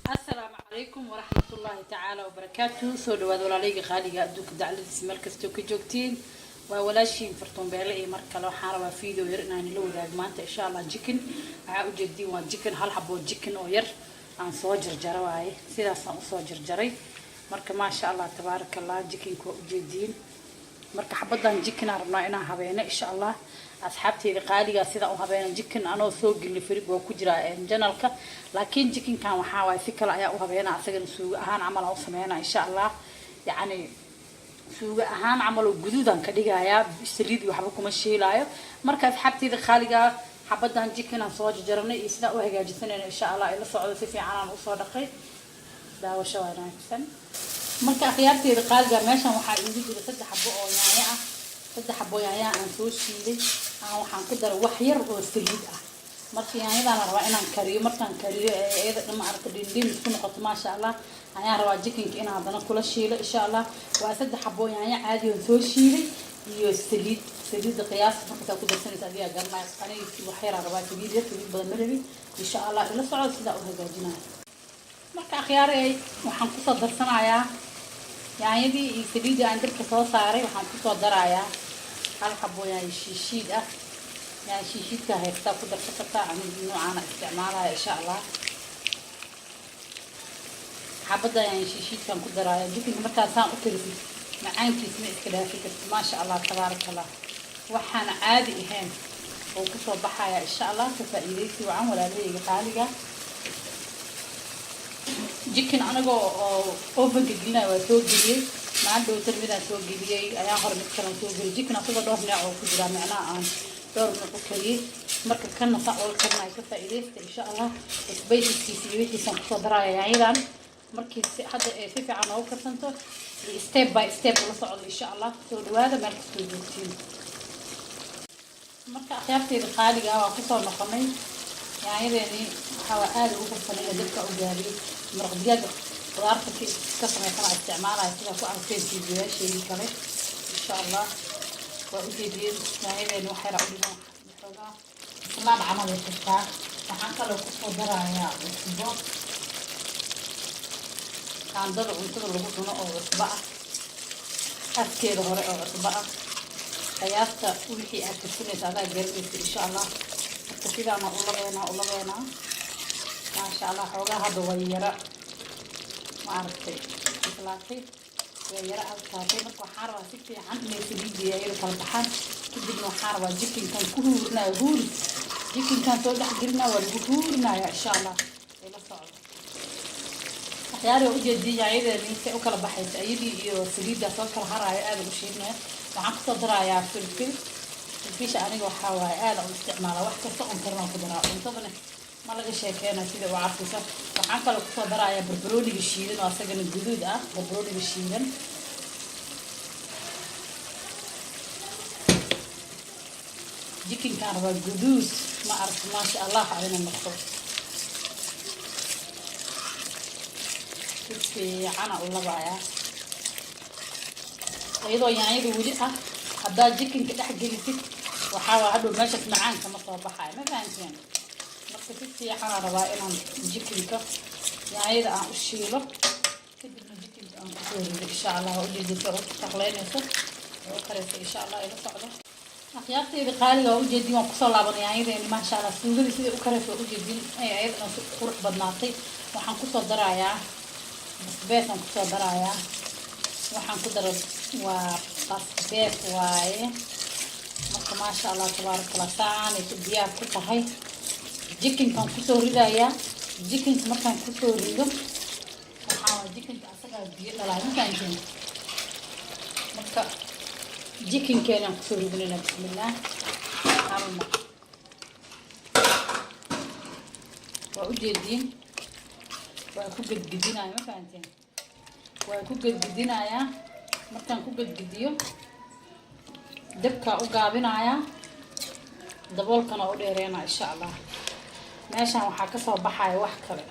Asalaamu calaykum waraxmatullaahi tacaala wabarakaatu. Soo dhawaad, walaalayga qaaliga, adduunka dacladiisa meel kastoo ka joogtiin. Waa walaashiin Fartuun Beele iyo mar kale. Waxaan rabaa video yar inaan ila wadaago maanta, insha Allah. Chicken waxaa ujeediin waa chicken, hal xaboo chicken oo yar aan soo jarjara waaye. Sidaasaan usoo jarjaray. Marka, maasha Allah, tabaaraka Allah, chickenka waa ujeediin. Marka xabadan chicken aan rabnaa inaan habeeno, insha Allah. Asxaabteyda qaaligaa, sidaan u habeeno chicken anoo soo gelin frig waa ku jiraa channelka, laakiin chickenkan waxaa waaye si kale ayaa u habeena. Asagana suugo ahaan camal aan u sameynaa, insha Allah. Yacni suugo ahaan camal oo guduudan ka dhigayaa, saliid iyo waxba kuma shiilaayo. Marka asxaabteyda qaaligaa, xabadan chicken aan soo jarjaranay iyo sidaan u hagaajisanayna, insha Allah, ila socdo. Si fiican aan usoo dhaqay. Daawasho wanaagsan. Marka akhyaarteeda qaaliga, meeshan waxaa iigu jira saddex xabo oo yaanyo ah. Saddex xabo yaanyo aan soo shiiday aan waxaan ku daray wax yar oo saliid ah. Marka yaanyadaan la rabaa inaan kariyo. Markaan kariyo ee iyada dhan, maaragta, dhindhin isku noqoto, maasha Allah, ayaan rabaa chickenka inaan haddana kula shiilo, insha Allah. Waa saddex xabo yaanyo caadi oon soo shiiday iyo saliid. Saliidda qiyaasta markasaa ku darsanaysa adigaa garanaya. Aniga wax yaraan rabaa, saliid yar, saliid badan ma rabi. Insha Allah, ila socdo sidaa u hagaajinayo. Marka akhyaarey, waxaan kusoo darsanayaa yaanyadii iyo saliiddii aan dabka soo saaray. Waxaan kusoo darayaa hal xabo yaanyo shiishiid ah. Yaanyo shiishiidka haystaa ku darsan kartaa, anigu noocaana isticmaalaya, insha Allah. Xabadda yaanyo shiishiidkaan ku daraaya chickenka. Markaa saan u karisid, macaankiis ma iska dhaafi kartid. Maasha Allah, tabaaraka Allah, waxaana caadi ahayn oo kusoo baxaya, insha Allah. Ka faa'iidaysi wacan, walaalahayga qaaliga. Chicken anagoo oo ovenka gelinaya waa soo geliyey maalin dhowtar. Midaan soo geliyey ayaan hore, mid kalan soo geliyey. Chicken asagoo dhowr nooc oo ku jiraa, micnaha aan dhowr nooc u kariyey. Marka kana saa ooga karinayo, ka faa'iidaysta, insha Allah. Spiceskiisa iyo wixiisaan kusoo daraya yaanyadan. Markii si hadda ay si fiican noogu karsanto, step by step ula socdo, insha Allah. Soo dhawaada meel kastoo joogtiin. Marka akhyaarteeda qaaliga ah, waa kusoo noqonay. Yaanyadeenii waxaa waa aada ugu karsanay dabka u gaariyay. Maraq digaaga qudaarta ka samaysan isticmaalaya, sidaa ku aragteen fiidiyoyaasheedii kale, insha Allah. Waa ujeediyeen, yaanyadeeni wax yara u dhiman, xoogaa islaan camal ay kartaa. Waxaan kaloo kusoo darayaa cusbo, qaandada cuntada lagu cuno oo cusbo ah, afkeeda hore oo cusbo ah. Qiyaasta wixii aad karsanaysa adaa garanaysa, insha Allah. Marka sidaana u labeenaa, maasha Allah. Xoogaa hadda way yara, maaragtay, bislaatay, way yara adkaatay. Marka waxaan rabaa si fiican inay saliidii ayada kala baxaan. Kadibna waxaan rabaa chickenkan ku huurinaya, huuri chickenkan soo dhex gelinaya, waa lagu huurinaya, insha Allah. Ila socdo, waxyaalihi. Ujeediyay yaanyadeeni say u kala baxaysa, iyadii iyo saliiddaa soo kala haraayo, aada u shiidmaya. Waxaan kusoo darayaa filfil. Filfisha aniga waxaa waaye aada u isticmaala, wax kasta oon karinaan ku daraa. Cuntadana ma laga sheekeynayo sida u carfisa. Waxaan kaloo kusoo darayaa barbarooniga shiidan oo asagana guduud ah, barbarooniga shiidan. Chickenkaan rabaa guduud, ma aragta, maasha Allah, inuu noqdo. Si fiicana u labayaa iyadoo yaanyada weli ah. Haddaad chickenka dhex gelisid, waxaa waa hadhow meeshaas macaanka ma soo baxayo, ma fahanteen? Marka si fiicanaa rabaa inaan chickenka yaanyada aan u shiilo, kadibna chickenka aan kusoo rido, insha Allah. Waa ujeedisa u shaqleynayso oo u karaysa, insha Allah. Ila socdo, akhyaarteyda qaaliga. Waa ujeedin, waan kusoo laabanay. Yaanyadeeni, maasha Allah, suugadii siday u karayso waa ujeedin, ayadana si qurux badnaatay. Waxaan kusoo darayaa basbees, aan kusoo darayaa. Waxaan ku daray waa basbees waaye. Marka, maasha Allah, tabaaraka Allah, saanay ku diyaar ku tahay. Chickenkaan kusoo ridayaa. Chickenka markaan kusoo rido, waxaa waa chickenka asagaa biyo dhalaa, ma fahanteen? Marka chickenkeenaan kusoo ridinayna. Bismillaah, halma waa ujeediin, waa ku gedgedinaya, ma fahanteen? Waa ku gedgedinayaa. Markaan ku gedgediyo, dabkaa u gaabinayaa, daboolkana u dheereynaa, insha Allah. Meeshaan waxaa kasoo baxaya wax kale.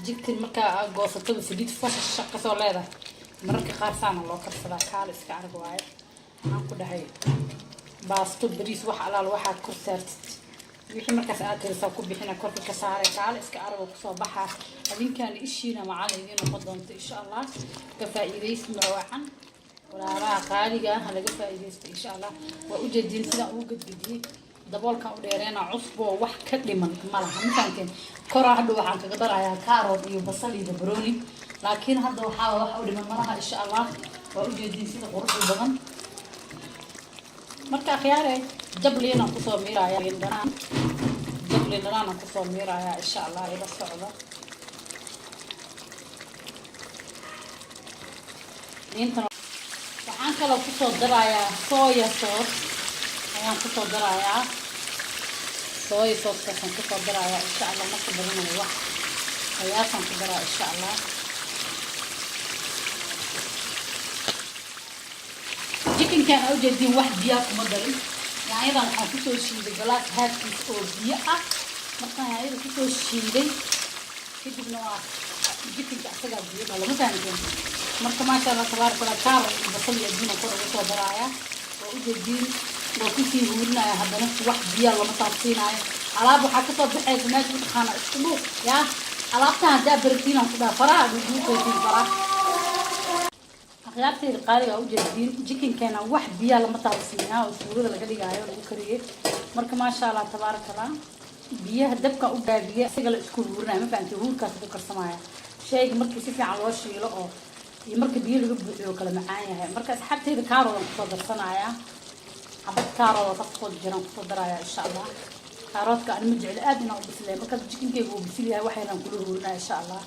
Chicken markaa aad goosatada, saliid fashasha kasoo leedahay. Mararka qaar saana loo karsadaa, kaala iska arag waaye. Waxaan ku dhahay baasto, bariis, wax alaal waxaad kor saartid. Wixii markaas aad karisaa ku bixina, korka ka saaray, kaale iska arag oo kusoo baxaa. Adinkaana ishiina macalin idiin noqon doonto, insha Allah. Ka faa'iidaysi marwacan, walaalaha qaaliga ah, laga faa'iidaysto, insha Allah. Waa ujeediin sidaan ugu gadgediyey, daboolkan u dheereena, cusboo wax ka dhiman ma laha, ma fahanteen? Koraa hadha waxaan kaga darayaa carrot iyo basal iyo barbarooni, laakiin hadda waxaa wax u dhiman malaha, insha Allah. Waa ujeediin sida quruxda badan. Marka akhyaare, jabliinaan kusoo miiraya, dhanaan, jabliin dhanaanaan kusoo miirayaa, insha Allah. Ila socda. Liintan waxaan kaloo kusoo darayaa soya sauce ayaan kusoo darayaa. Soya saucekaasaan kusoo darayaa, insha Allah. Marka badanayo wax qiyaasaan ku daraa, insha Allah. Chickenkan aa ujeediin wax biyaa kuma darin. Yaanyadan waxaan kusoo shiiday galaas haafkiis oo biyo ah. Markaan yaanyada kusoo shiiday kadibna waa chickenka asagaa biyo dhalo, ma fahanteen? Marka maasha Allah, tabaaraka Allah. Carrot iyo basal iyo adduuna kor uga soo daraaya. Waa ujeediin, waa kusii huurinaya. Haddana wax biyaa lama taabsiinaayo. Alaab waxaa kasoo baxaysa meesha, mataqaana, isku dhuuq yaa. Alaabtan haddaa baratiin, ku dhaha, faraha dhuuqaysiin faraha. Akhyaartayda qaaliga, aa ujeediin chickenkeena wax biyaa lama taabsiinaa oo suugada laga dhigaayo lagu kariyey. Marka maasha Allah, tabaaraka Allah. Biyaha dabka u gaabiye, isaga la isku huurinaya, ma fahamtay? Huurkaas ku karsamaya shayga markii si fiican loo shiilo oo iyo marka biyo laga buuxiyo kala macaan yahay. Marka asxaabtayda, carrotan kusoo darsanaya, xabad carrot oo safkood jiraan kusoo daraya, insha Allah. Carrotka ani ma jecli aad inaan u bisleeyo. Marka chickenkeyga uu bisil yahay, waxaynan kula huurinaya, insha Allah.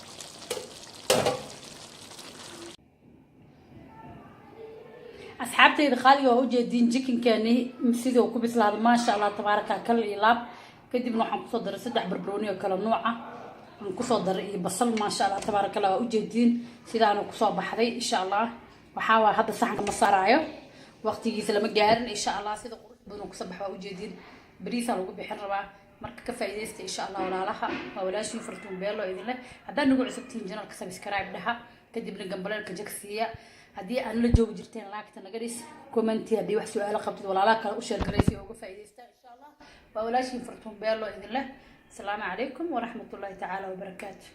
Asxaabtayda qaaliga, waa ujeediin chickenkeeni sidii uu ku bislaado, maasha Allah, tabaaraka, kal iyo laab. Kadibna waxaan kusoo daray saddex barbarooni oo kala nuuc ah aan kusoo daray iyo basal. Maasha Allah, tabaaraka Allah. Waa ujeediin sidaanu kusoo baxday, insha Allah. Waxaa waa hadda saxanka ma saaraayo, waqtigiisa lama gaarin, insha Allah. Sida qurux badan uu kusoo baxa waa ujeediin. Bariisaa lagu bixin rabaa. Marka ka faa'iidaysta, insha Allah. Walaalaha, waa walaashii Fartuun Beelo idin leh. Haddaad nagu cusubtihiin channelka, subscribe dhaha, kadibna gambaleelka jagsiiya. Haddii aan la joogi jirteen, liketa naga dhis, commenti haddii wax su-aalo qabtid. Walaalaha kale u share garaysi oo uga faa'iidaysta, insha Allah. Waa walaashiin Fartuun Beelo idin leh. Asalaamu calaykum waraxmatullaahi tacaala wabarakaatu.